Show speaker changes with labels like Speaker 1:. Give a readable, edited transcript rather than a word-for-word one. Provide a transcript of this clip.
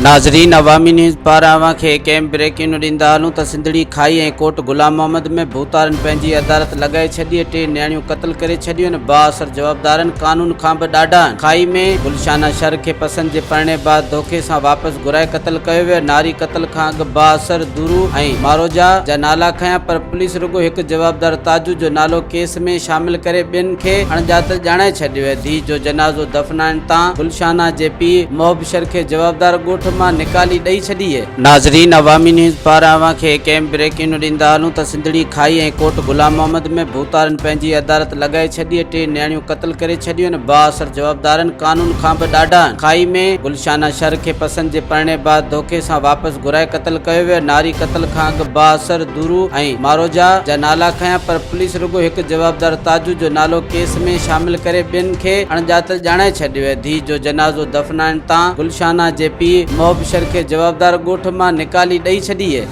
Speaker 1: ناظرين عوامي نيوز پاران اوهان کي هڪ اهم بريڪنگ نيوز ڏيندا هلون ته سنڌڙي کائي ۽ ڪوٽ غلام محمد ۾ ڀوتارن پنهنجي عدالت لڳائي ڇڏي ۽ ٽي نياڻيون قتل ڪري ڇڏيون آهن بااثر جوابدارن قانون کان به ڏاڍا آهن کائي ۾ گلشانه شر کي پسند جي پرڻي بعد ڌوکي سان واپس گهرائي قتل ڪيو ويو ناري قتل کان اڳ بااثر دورو ۽ ماروجا جا نالا کنيا پر پوليس رڳو هڪ جوابدار تاجو جو نالو ڪيس ۾ شامل ڪري ٻين کي اڻڄاتل ڄاڻائي ڇڏيو آهي ڌيء جو جنازو دفنائڻ تان گلشانه جي پيء محب شر کي جوابدار ڳوٺ مان نيڪالي ڏئي ڇڏي. ناظرين عوامي نيوز پاران اوهان کي هڪ اهم بريڪنگ نيوز ڏيندا هلون ته سنڌڙي کائي ۽ ڪوٽ غلام محمد ۾ ڀوتارن پنهنجي عدالت لڳائي ڇڏي ۽ ٽي نياڻيون قتل ڪري ڇڏيون آهن بااثر جوابدارن قانون کان به ڏاڍا آهن کائي ۾ گلشانه شر کي پسند جي پرڻي بعد ڌوکي سان واپس گهرائي قتل ڪيو ويو ناري قتل کان اڳ بااثر دورو ۽ ماروجا جا نالا کنيا پر پوليس رڳو هڪ جوابدار تاجو جو نالو ڪيس ۾ شامل ڪري ٻين کي اڻڄاتل ڄاڻائي ڇڏيو آهي ڌيء جو جنازو دفنائڻ تان گلشانه جي پيء محب شر کي جوابدار ڳوٺ مان نيڪالي ڏئي ڇڏي.